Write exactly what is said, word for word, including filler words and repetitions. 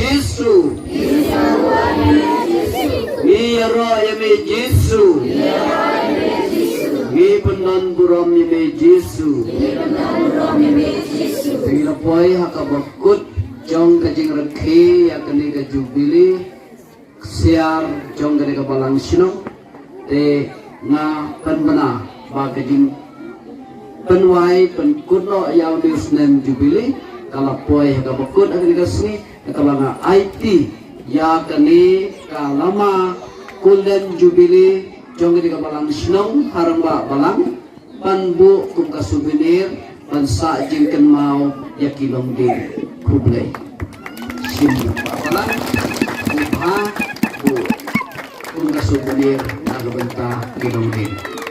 Jisu. Ngi ïaroh ïa me Jisu. Ngi pyndon burom ïa me Jisu. Ngi la poi ha kaba kut jong ka jingrakhe ïa kane ka jubili ksiar jong kane ka balang shnong. Te nga pynbna ba ka jingpynwai pynkut noh ïa une u snem jubili ka la poi ha kaba kut ha kane ka sngi. Kaba nga aiti ïa kane ka lama Golden Jubilee jong kane ka balang shnong ha rangbah balang, ban buh kum ka souvenir ban sah jingkynmaw ïa ki longding. Khublei. Shim rangbah balang, buh ha, buh kum ka souvenir na ka bynta ki longding.